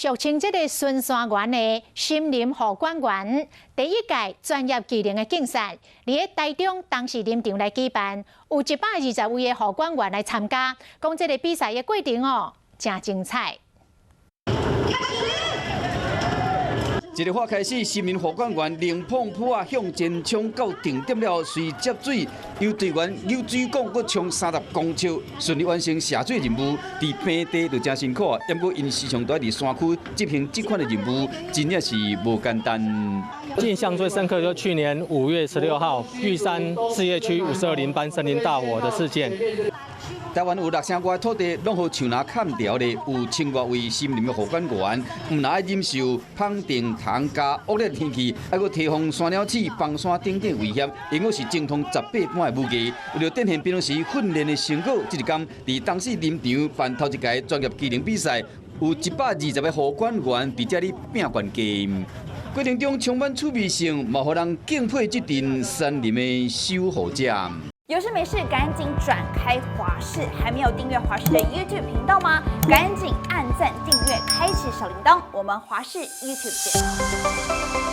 俗稱這个巡山員的森林護管員第一屆專業技能的競賽，佇咧台中東勢林場來舉辦，有120位的護管員來參加。講這个比賽的過程哦，誠精彩。一个發開始，森林護管員靈碰撲仔向前衝到定點了，隨接水，由隊員扭水管，閣衝30公尺，順利完成射水任務。佇平地就誠辛苦，毋過𪜶時常都佇山區執行這款的任務，真正是無簡單。印象最深刻就去年5月16號，玉山事業區52林班森林大火的事件。台灣有六成外土地攏予樹林砍掉咧，有千外位森林的護管員，毋但愛忍受芳定蟲佮惡劣天氣，還閣提防山鳥鼠、崩山等等危險，因閣是精通18般的武藝。為著展現平常時訓練的成果，這一工佇東勢林場辦頭一屆專業技能比賽，有120個護管員佇遮裡拚懸低。過程中充滿趣味性，嘛予人敬佩這陣山林的守護者。有事沒事趕緊轉開華視，還沒有訂閱華視的 YouTube 頻道嗎？趕緊按讚訂閱，開啟小鈴鐺。我們華視 YouTube 見。